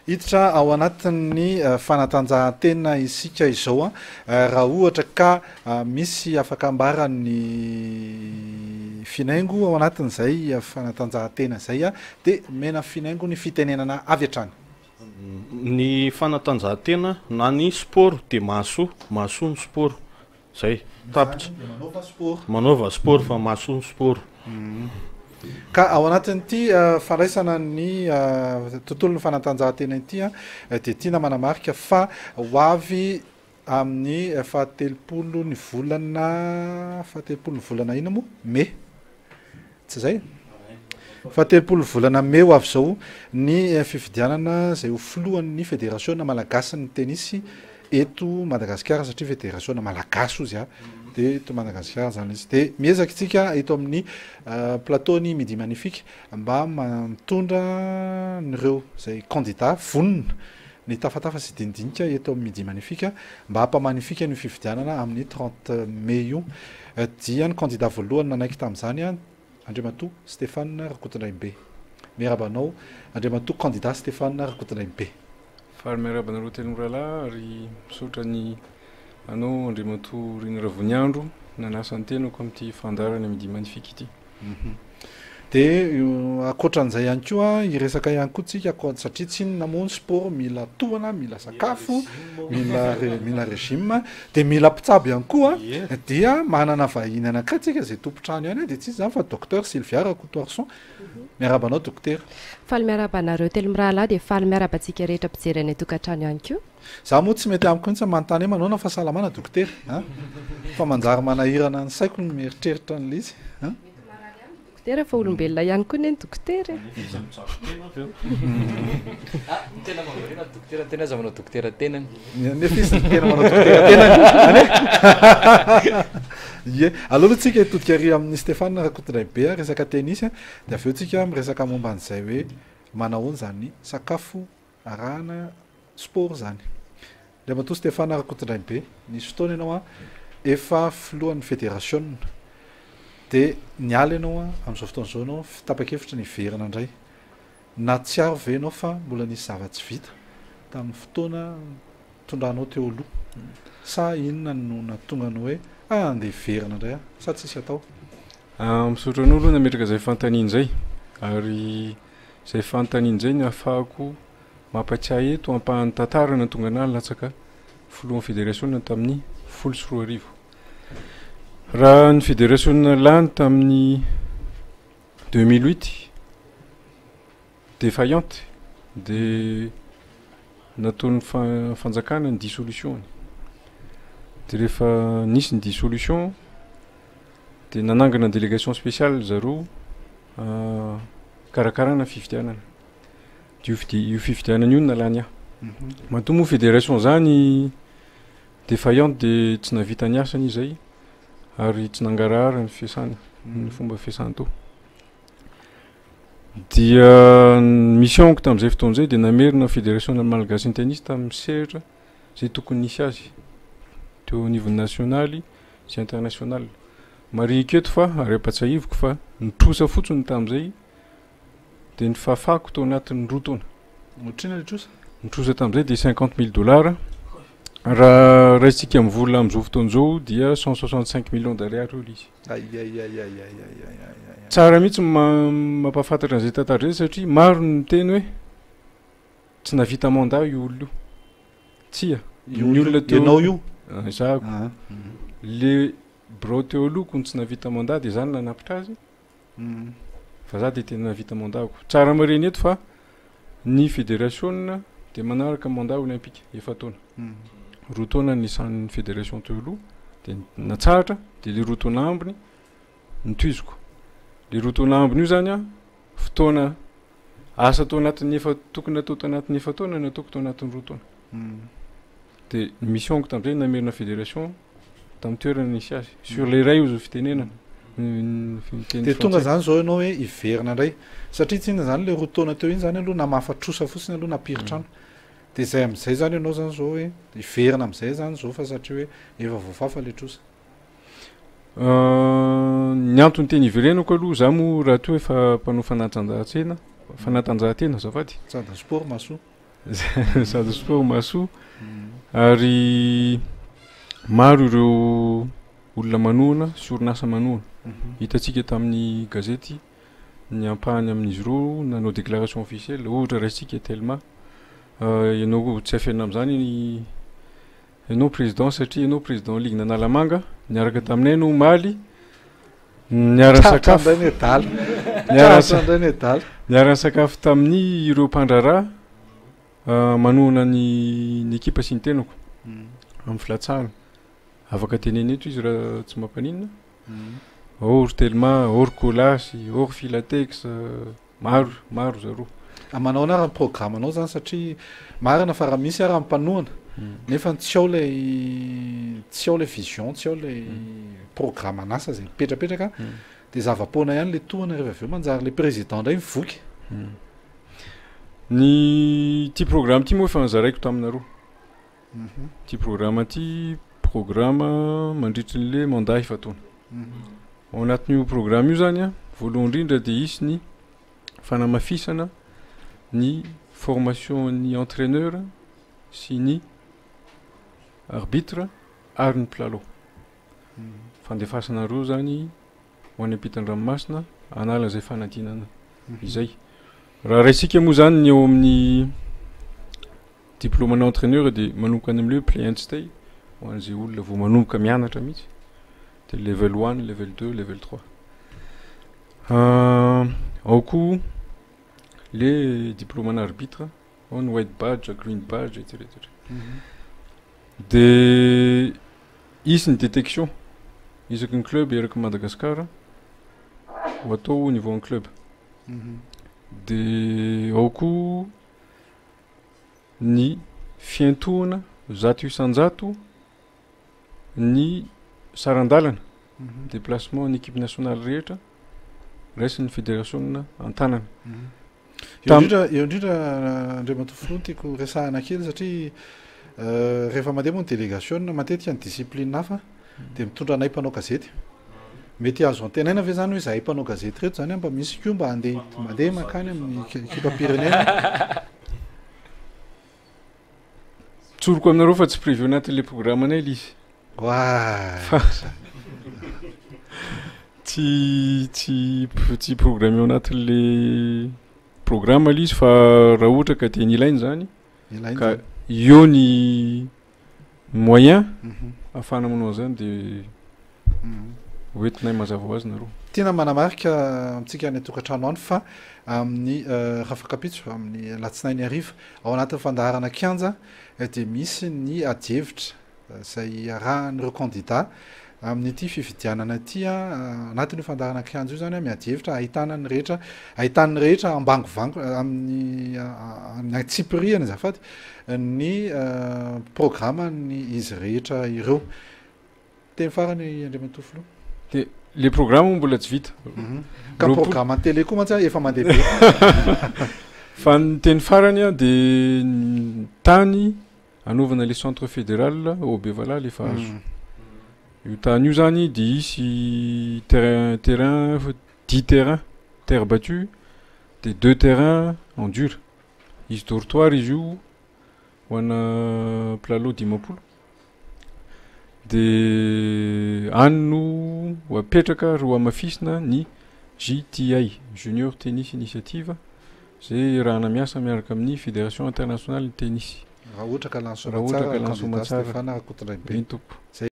Hiditra ao anatin'ny fanatanjahantena isika izao raha ohatra ka misy afaka ambaran'ny Finaingo ao anatin'izay fanatanjahantena izay dia omena Finaingo ny fitenenana avy hatrany. Ny fanatanjahantena na ny sport dia mahasoa, mahasoa ny sport. Zay, tapitra. Manaova sport. Manaova sport fa mahasoa ny sport. Ka ao anatin'ity fandraisana ny tontolon'ny fanatanjahantena ity dia tiana manamarika fa ho avy amin'ny fahatelopolo ny volana fahatelopolo ny volana inona moa? Mey. Tsy izay? Fahatelopolo volana mey ho avy izao ny fifidianana izay ho filohan'ny federasiona malagasin'ny tenisy eto Madagasikara satria federasiona malagasy ozy a dia eto Madagasikara izany izy. Dia miezaka isika eto amin'ny plateau-n'ny Midi Magnifique mba mitondra an'ireo izay kandida vonona ny tafatafa sy dinidinika eto amin'ny Midi Magnifique mba hampamanifika an'io fifidianana amin'ny 30 mey io. Dia ny kandida voalohany nanaiky tamin'izany, Andriamatoa Stéphane Rakotondrainibe. Miarahaba anao Andriamatoa kandida Stéphane Rakotondrainibe. Faly miarahaba anareo telo mirahalahy ary misaotra ny anao Andriamatoa Rina Ravoniandro nanasa ny tenako amin'ity fandaharana Midi Magnifique ity. Dia ankoatran'izay ihany koa, hiresaka ihany koa tsika satria tsy inona moa ny sport mila tohana, mila sakafo, mila mila régime, dia mila mpitsabo ihany koa, dia manana vahiny anankiray tsika izay tompon-trano ihany dia tsy iza izany fa Docteur Sylvia Rakotoarison. Miarahaba anao Dokotera. Faly miarahaba anareo telo mirahalahy dia faly miarahaba antsika rehetra mpijery any an-tokantrano ihany koa. Za moa tsy mety amiko mihitsy ny manontany hoe manaona fahasalamana dokotera a! Fa manjary manahirana ny saiko ny mieritreritra an'ilay izy a! Mety marary ihany ny dokotera fa olombelona ihany koa anie ny dokotera e! Nefa izy mitsabo tena avy eo. Ah, ny tena mahavariana ny dokotera tena aza manao dokotera tenany. Nefa izy ny tena manao dokotera tenany. Zany e! Ie, aleo aloha tsika hitodika ary amin'i Stéphane Rakotondraibe resaka tennis a, dia avy eo tsika miresaka momba an'izay hoe manahoana izany sakafo arahana sport izany. Andriamatoa Stéphane Rakotondrainibe, nisy fotoana ianao an, efa filohan'ny federasiona, dia niala ianao an, amin'izao fotoana izao ianao tapa-kevitra ny hiverina indray. Nahatsiaro ve ianao fa mbola nisy zava-tsy vita tamin'ny fotoana nitondranao teo aloha? Sa inona no nahatonga anao hoe ah andeha hiverina indray aho, sa tsisy atao? Misaotra anao aloha nametraka izay fanontaniana izay, ary Izay fanontaniana izay no ahafahako mampatsiahy eto ampahan'ny tantara nahatonga anah nilatsaka filohan'ny federasiona tamin'ny 2010. Raha ny federasiona lany tamin'ny 2008 défaillante dia nataon'ny fanjakana ny dissolution-ny. Dia rehefa nisy ny dissolution dia nanangana délégation spéciale zareo Karakarana fifidianana. Dia io fifidianana io no nalany ahy. Matoa moa fédération zany défaillante dia tsy nahavita ny asany izy zay ary tsy nangarahara ny fiasany, ny fomba fiasany tao. Dia ny mission-ko tamin'izay fotoana izay dia namerina fédération malgache ny tennis tamin'ny sehatra izay tokony nisy azy teo anivon'ny nasionaly sy international. Marihiko eto fa ary ampatsiahiviko fa ny trosa fotsiny tamin'izay dia ny fafako tao anatin'ny roa taona. Ohatr'inona ilay trosa? Ny trosa tamin'izay dia 50 mille dollars. Raha raisintsika amin'ny vola amin'izao fotoana izao dia 165 millions d'ariary eo ilay izy. Aiaiaiaiaiaiaiaiai. Tsara mihitsy ny mampahafantatra an'izay tantara izay satria maro ny miteny hoe tsy nahavita mandat io olona io. Tsia, ny olona teo. Ianao io? Izaho. Le Birao teo aloha kony tsy nahavita mandat dia za no nanapitra azy fa za dia tena nahavita mandat-ko. Tsara marihina eto fa ny federasiona dia manaraka mandat olympique efa-taona. Roa taona niasan'ny federation teo aloha dia natsahatra dia le roa taona ambiny notohiziko. Le roa taona ambiny io zany an fotoana Asa tao anatin'ny efa tokony natao tao anatin'ny efa-taona nataoko tao anatin'ny roa taona. Dia ny mission-ko tamin'izay namerina fédération tamin'ny toerana nisy azy. Sur les rails hozy ny fitenenana. Ny fiteny Dia tonga frantsay. zany zao ianao hoe hiverina indray. Satria tsinona zany le roa taona teo iny zany aloha namafa trosa fotsiny aloha nampirin-trano. Dia zay amin'izay zany ianao zany zao hoe hiverina amin'izay zany zao fa satria hoe efa voafafa le trosa. Ny antony tena iverenako aloha, za moa raha toa efa mpanao fanatanjahantena, fanatanjahantena azafady. Sady ny sport mahasoa. Sady sport mahasoa ary maro ireo olona manohana sy orinasa manohana. Hitantsika tamin'ny gazety ny ampahany amin'izy ireo nanao déclaration officielle, ohatra raisintsika Telma, ianao tsy afenina amin'izany ianao président satria ianao président ligue n'Analamanga, niaraka taminay ianao omaly, niara-nisakafo niara-nisakafo tamin'ny ireo mpandraharaha manohana ny ny ekipa sy ny tenako amin'ny filatsahana. Afaka teneno eto izy raha tsy mampaninona. Ao ry Telma, ao ry Colas, ao ry Filatex, maro, maro zareo. Manao ahoana ary ny programme-nao zany satria marina fa raha misy ary ny mpanohana nefa tsy ao ilay tsy ao ilay vision, tsy ao ilay programme-n'asa izay mipetrapetraka dia zava-poana ihany ilay tohana rehefa avy eo manjary ilay président indray mivoky. Ny ity programme ity moa efa nozaraiko taminareo. Ity programme ity programme mandritry ny le mandat efa-taona. Ao anatin'io programme io zany an, voalohany indrindra dia hisy ny fanamafisana ny formation ny entraineur sy ny arbitre ary ny mpilalao. Fandefasana ireo zany ho any ampitan-dranomasina hanala izay fanadinana izay. Raha raisika moa zany ny eo amin'ny diplôme-na entraineur dia manomboka any amin'ilay hoe play and stay ho an'izay olona vao manomboka mianatra mihitsy dia level one, level deux, level trois. Ao koa le diplôme-na arbitre, ao ny white badge, green badge, et cetera et cetera. Dia hisy ny détection isaky ny club eraky Madagascar ho atao au niveau en club. Dia ao koa ny fiantohana 100% ny saran-dalana, déplacement ny équipe nationale rehetra raisin'ny federasiona an-tanana. Eo indrindra, eo indrindra Andriamatoa Filoha no tiako resahana kely satria rehefa mandeha moa ny délégation matetika ny discipline hafa dia mitondra anay mpanao gazety. Mety azo antenaina ve zany hoe zahay mpanao gazety reto zany mba misy koa mba handeha mandeha mankany amin'ny ekipam-pirenena? Tsoriko aminareo fa tsy prévu anatin'ilay programme anay ilay izy. Fa tsy tsy tsy programme ao anatin'le programme ilay izy fa raha ohatra ka tena ilaina izany ka eo ny moyen ahafahana manao an'izany de hoentinay mazava ho azy nareo. Tiana manamarika amintsika any an-tokantrano any fa amin'ny rafakapitso amin'ny alatsinainy hariva ao anatin'ny fandaharana kianja dia misy ny adihevitra izay iarahan'ireo kandida amin'ity fifidianana ity. Anatin'io fandaharana kianja io izany miady hevitra ahitana ny rehetra, ahitan'ny rehetra ambangovangony amin'ny amin'ny antsipiriany azafady ny programan'ny izy rehetra ireo. Teny farany Andriamatoa Filoha. Dia le programme moa mbola tsy vita. Ka programme en télé koa mantsy efa mandeha be. Fa ny teny farany an dia ny tany Hanaovana le centre fédéral ao Bevalala efa azo. Io tany io zany de hisy terrain terrain dix terrain terre battue de deux terrain en dur. Hisy dortoir izy io ho ana mpilalao 50. De any no ho apetraka ary ho hamafisina ny JTI, Junior Tennis Initiative, Zay iarahana miasa miaraka amin'ny Fédération Internationale ny Tennis. Raha ohatra ka lany soamantsara Raha ohatra ka lany kandida soamantsara. Stéphane Rakotondrainibe. Eny tompoko. Zay.